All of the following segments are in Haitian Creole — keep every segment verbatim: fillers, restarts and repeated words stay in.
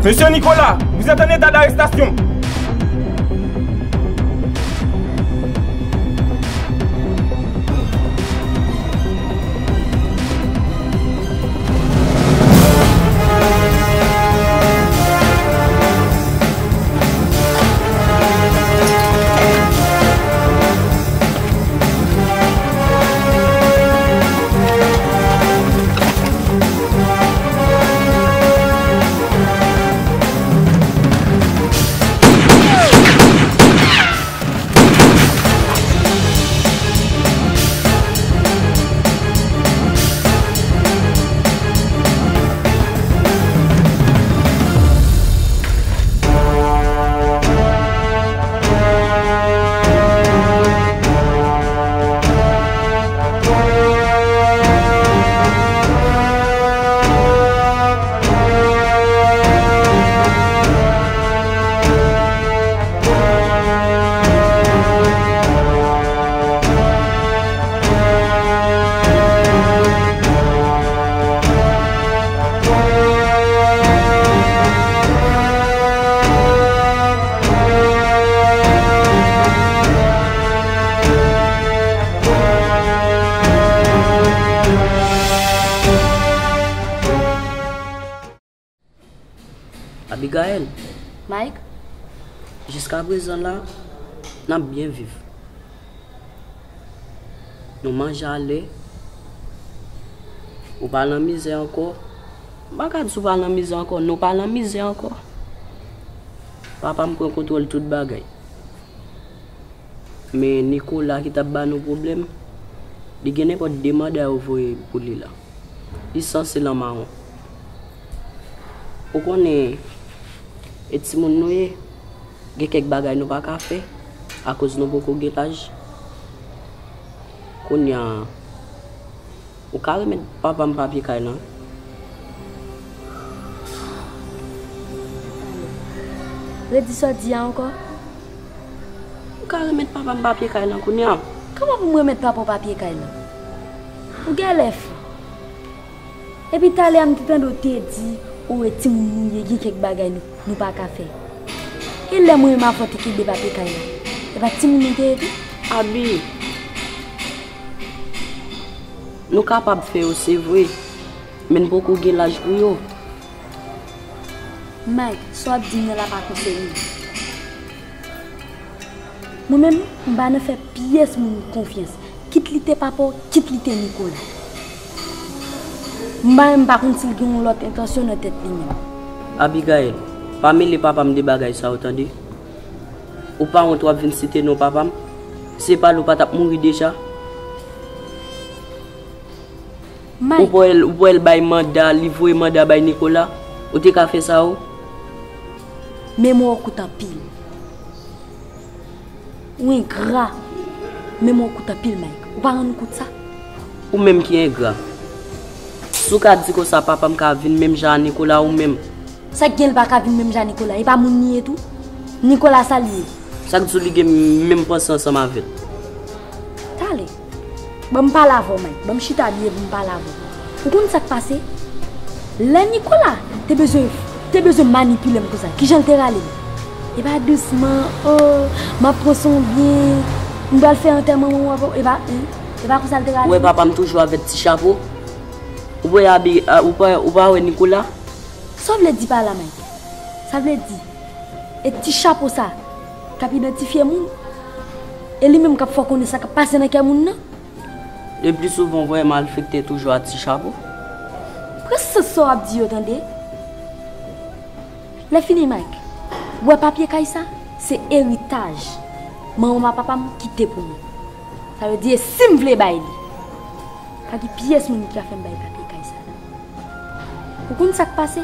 Monsieur Nicolas, vous êtes en état d'arrestation. Abigaël, Mike, jiskaprezan la, n ap byen viv. Nou manje ale. Ou pa nan mizè ankò. M pa ka di w pa nan mizè ankò. Nou pa nan mizè ankò. Papa m pran kontwòl tout bagay. Men Nicolas ki t ap ba nou pwoblèm, li gen nenpòt de manda yo voye pou li la. Li sanse lan mawon. Ou konnen, e timoun nou ye, gen kèk bagay nou pa ka fè, akoz nou poko gen laj. Kounye a, ou ka remèt papa m papye kay lan? Redi sa w di a ankò? Ou ka remèt papa m papye kay lan kounye a? Kòman pou m remèt papa w papye kay lan? Ou genlè fou. Epi talè a m te tande w te di, ou e timoun nou ye, gen kèk bagay nou, nou pa ka fè. E lè mwen menm avè w te kenbe papye kay la, e pa timoun nou te ye tou? Abi, nou kapab fè yo, se vre, men n poko gen laj pou yo. Mike, sa w ap di m nan la pa konsène m. Mwen menm, m pa nan fè pyès moun konfyans, kit li te papa w, kit li te Nicolas. M pa, m pa konn si l gen yon lòt entansyon nan tèt li menm. Abigaël, pa mele papa m de bagay sa yo, tande. Ou pa wont w ap vin site non papa m? Se pa l ou pa t ap mouri deja? Ou pa wè l, ou pa wè l bay manda, li voye manda bay Nicolas? Ou te ka fè sa ou? Memwa w kout anpil. Ou engra. Memwa w kout anpil, Mike. Ou pa rann ou kont sa? Ou menm ki engra. Si w ka di konsa papa m ka vin menm jan a Nicolas ou menm. Sa k gen l pa ka vin menm jan a Nicolas? E pa moun li ye tou? Nicolas sa l ye? Sa k di w li gen menm panse ansanm avè l? Talè. Ban m pale avè w, Mike. Ban m chita byen pou m pale avè w. Ou konn sa k pase? Lè Nicolas te bezwen, te bezwen manipile m konsa, kijan l te rale m? E pa dousman, o, m ap pran swen w byen, m pral fè antèman manman w avè w. E pa, e pa konsa l te rale m? Ou wè papa m toujou avèk ti chapo? Ou pa wè abi, a, ou pa, ou pa wè Nicolas? Sa w vle di pa la, Mike? Sa vle di, e ti chapo sa k ap idantifye moun? E li menm k ap fè w konnen sa k ap pase nan kè moun nan? Le pli souvan, w wè malfektè toujou a ti chapo. Pran sans sa w ap di yo, tande. Lè fini, Mike, w wè papye kay sa, se eritaj manman papa m kite pou mwen. Sa vle di, e si m vle bay li, pa gen pyès moun ki ka fè m bay papye kay sa. Ou konn sa k pase?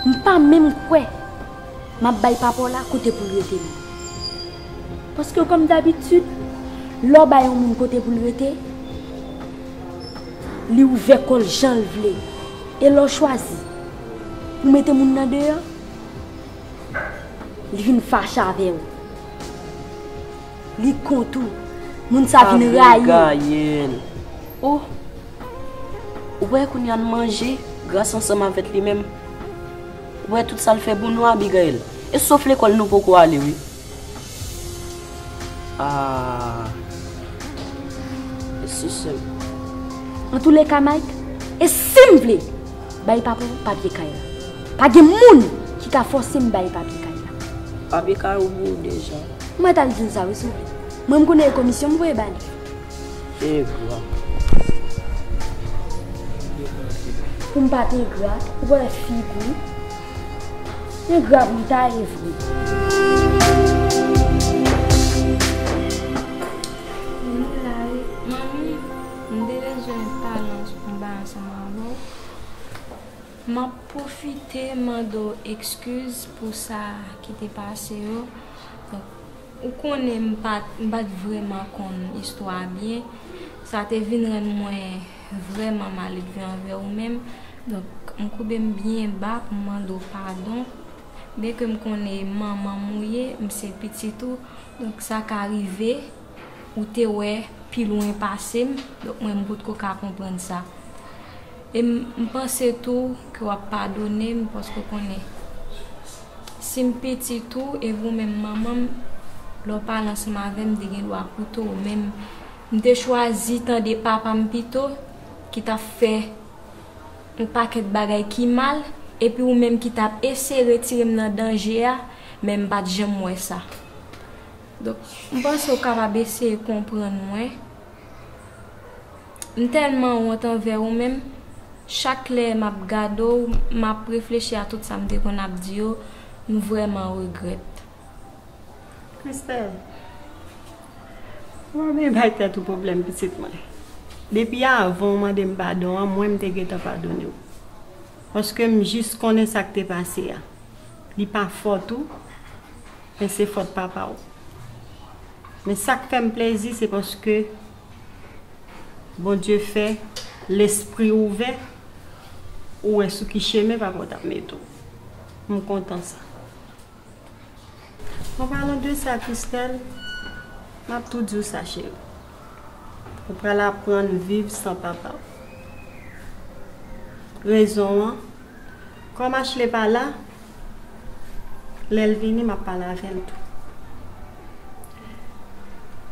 M pa menm kwè m ap bay papa w la kote pou l rete menm. Paske, kòm dabitid, lè w bay yon moun kote pou l rete, li ouvè kò l jan l vle. E lè w chwazi pou mete moun nan deyò, li vin fache avè w. Li kont ou. Moun sa vin rayi w. Abigaël. Oh! Ou wè kounye a n manje gras ansanm avèk li menm. Ou wè tout sa l fè pou nou, Abigail. E sof lekòl nou poko ale, wi. Ah. Mesye sèl. Antouleka, Mike, e si m vle bay papa w papye kay la, pa gen moun ki ka fòse m bay papye kay la. Papye kay ou pou ou deja. Mwen t al di l sa, wi, si w vle. Mwen, m konnen e komisyon m voye ba li. Engra. Pou m pa t engra, ou wè figi. Engra pou m ta ye vre. Nou la wi. Manmi, m te bezwen pale yon bagay ansanm avè w. M ap pwofite mande w ekskiz pou sa ki te pase yo. Donk, ou konnen m pa t, m pa t vrèman konn istwa a byen. Sa te vin rann mwen vrèman maledve anvè ou menm. Donk, m koube m byen ba pou m mande w padon. Byenke m konnen manman m ou ye, m se pitit ou, donk sa ka rive ou te wè pi lwen pase m, donk mwen m potko ka konprann sa. E m, m panse tou ke w ap padone m, paske w konnen, si m pitit ou, e ou menm manman m, lè w pale ansanm avè m, m te gen dwa koute w, men m, m te chwazi tande papa m pito, ki t ap fè yon pakèt bagay ki mal, epi ou menm ki t ap eseye retire m nan danje a, men m pa t janm wè sa. Donk, m panse w kapab eseye konprann mwen. M tèlman wont anvè ou menm. Chak lè m ap gade w, m ap reflechi a tout sa m te konn ap di yo, m vrèman regrèt. Christelle, ou pa bezwen bay tèt ou pwoblèm, pitit mwen. Depi avan w mande m padon an, mwen m te gentan padone w. Paske m jis konnen sa k te pase a. Li pa fòt ou, men se fòt papa w. Men sa k fè m plezi, se paske Bondye fè lespri w ouvè, ou wè sou ki chemen papa w t ap mete w. M kontan sa. An palan de sa, Christelle, m ap tou di w sa, cheri. Ou pral aprann viv san papa w. Rezon an, kòm Ashley pa la, lè l vini, m ap pale avè l tou.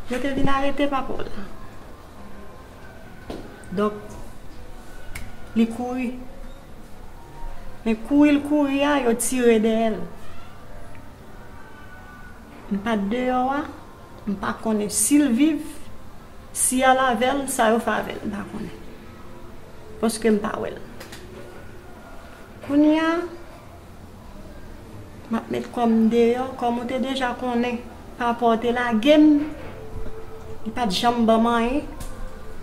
Yo te vin arete papa w la. Donk, li kouri. Men kouri l kouri a, yo tire dèyè l. M pa t deyò a, m pa konnen si l viv, si y al avè l, sa yo fè avè l, m pa konnen. Paske m pa wè l. Kounye a, m ap met kò m deyò, kòm ou te deja konnen, papa w te lage m, li pa t janm ban m anyen.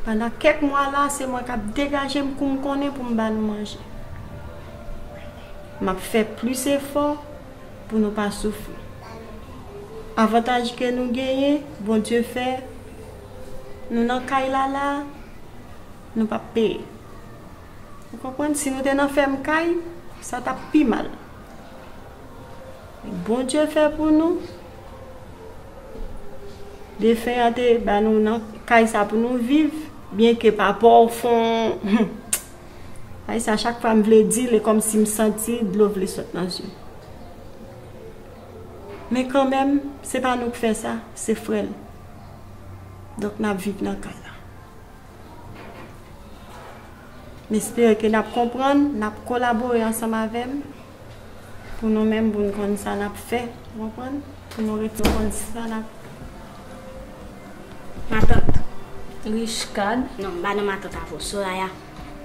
Pandan kèk mwa la, se mwen k ap degaje m kou m konnen pou m ba nou manje. M ap fè plis efò pou nou pa soufri. Avantaj ke nou genyen, Bondye fè nou nan kay la la, nou p ap peye. Ou konprann? Si nou te nan fèm kay, sa t ap pi mal. Bondye fè pou nou, defen an te ba nou nan kay sa pou nou viv, byenke papa w fè yon, ay sa, chak fwa m vle di l, e kòmsi m santi dlo vle sot nan zye m. Men kanmenm, se pa nou k fè sa, se frè l. Donk, n ap viv nan kay la. M espere ke n ap konprann, n ap kolabore ansanm avè m, pou nou menm, pou n konn sa n ap fè, ou konprann? Pou nou rete konn sa n ap. Matant. Richcard. Non, m pa nan matant avè w. Soraya,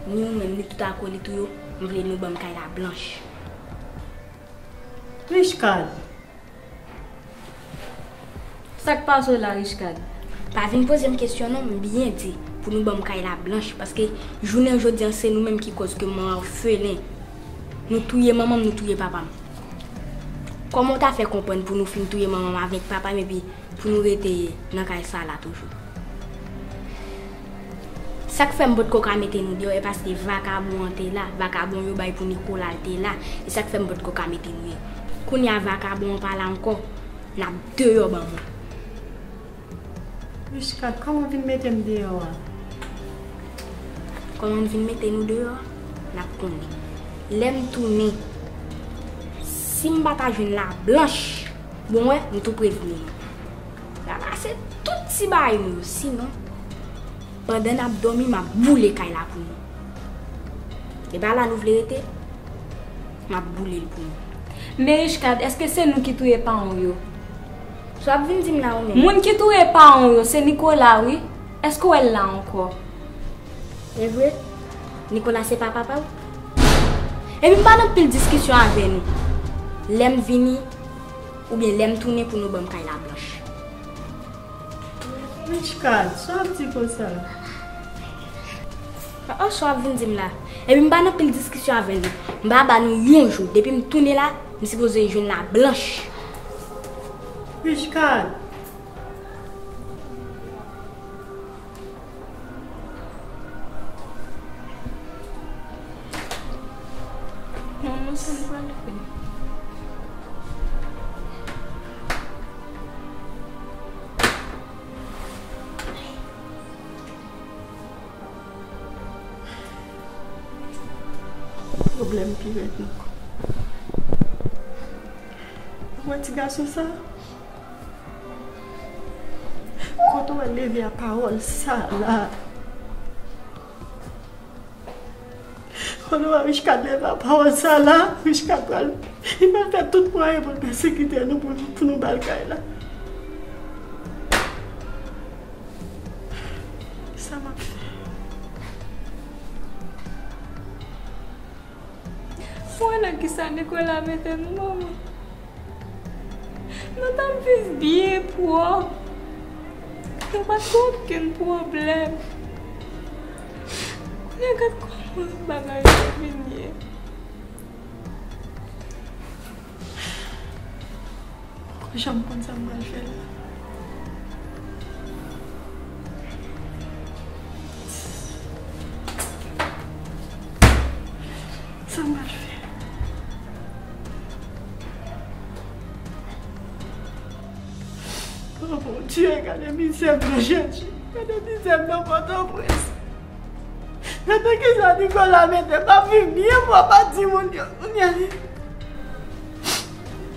ni ou menm, ni tout akolit ou yo, m vle nou ban m kay la blanch. Richcard. Sa k pase w la, Richcard? Pa vin poze m kesyon non, m byen di pou nou ban m kay la blanch, paske jounen jodi an se nou menm ki kòz ke mwen òfelen. Nou touye manman m, nou touye papa m. Kòman w ta fè konprann pou nou fin touye manman m avèk papa m epi pou nou rete nan kay sa la toujou? Sa k fè m potko ka mete nou deyò, e paske vakabon an te la, vakabon yo bay pou Nicolas l te la, e sa k fè m potko ka mete nou ye. Kounye a vakabon an pa la ankò, n ap deyò ban mwen. Richcard, kòman w vin mete m deyò a? Kòman m vin mete nou deyò a? N ap konnen. Lè m tounen, Si m pa ta jwenn Lablanch, bon, wè, m tou prevni nou. Ranmase tout ti bagay nou yo, sinon, pandan n ap dòmi, m ap boule kay la pou nou. E pa la nou vle rete, m ap boule l pou nou. Men Richecard, èske se nou ki touye paran w yo? Sa w ap vin di m la ou menm? Moun ki touye paran w yo, se Nicolas, wi. Èske w wè l la ankò? E vre? Nicolas se pa papa w? Epi m pa nan pil diskisyon avè nou. Lè m vini, oubyen lè m tounen pou nou ban m kay Lablanch. Richecard, sa w ap di konsa? An, sa w ap vin di m la? Epi m pa nan pil diskisyon avè nou. M pa ba nou yon jou. Depi m tounen la, m sipoze jwenn Lablanch. Richecard. Manman, sa n pral fè? Pwoblèm pi rèd ankò. Ou wè ti gason sa? Kote w wè leve a pawòl sa la? Kote w wè Richecard leve a pawòl sa la? Richecard pral, li pral fè tout mwayen pou l pèsekite nou, pou, pou nou ba l kay la. Sa m ap fè? Mwen nan kisa Nicolas mete nou, manman? Nou t ap viv byen pwòp. Nou pa t gen okenn pwoblèm. Kounye a gad kòman bagay yo vin ye. Poko janm konn sa m pral fè la. Sa m pral fè? Oh mon Dieu, gade mizè m nan Jezi. Gade mizè m nan Pòtoprens. Gade kisa Nicolas mete m ap viv byen pwòp ak timoun yo. Kounye a li.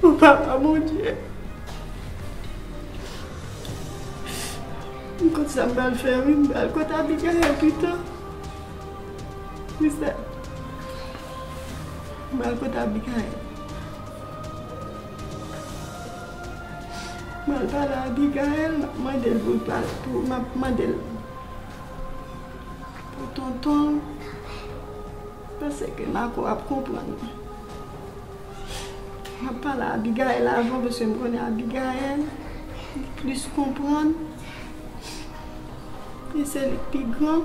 O papa Bondye. M konn sa m pral fè wi, m pral kot Abigaël pito. Wi sè. M pral kot Abigaël. M pral pale a Abigaël, m ap mande l pou l pale, pou, m ap mande l pou tonton l, paske Marco ap konprann mwen. M ap pale a Abigaël avan, paske m konnen Abigaël, li plis konprann. E se li k pi gran.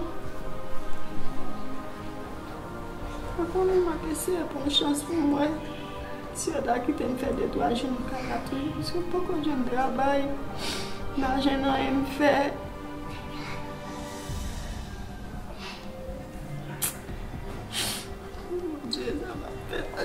Mwen konnen m ap eseye pran chans pou m wè si yo ta kite m fè de twa jou nan kay la toujou, paske m poko jwenn travay, m pa jwenn anyen m fè. Mon Dieu, sa m ap fè la,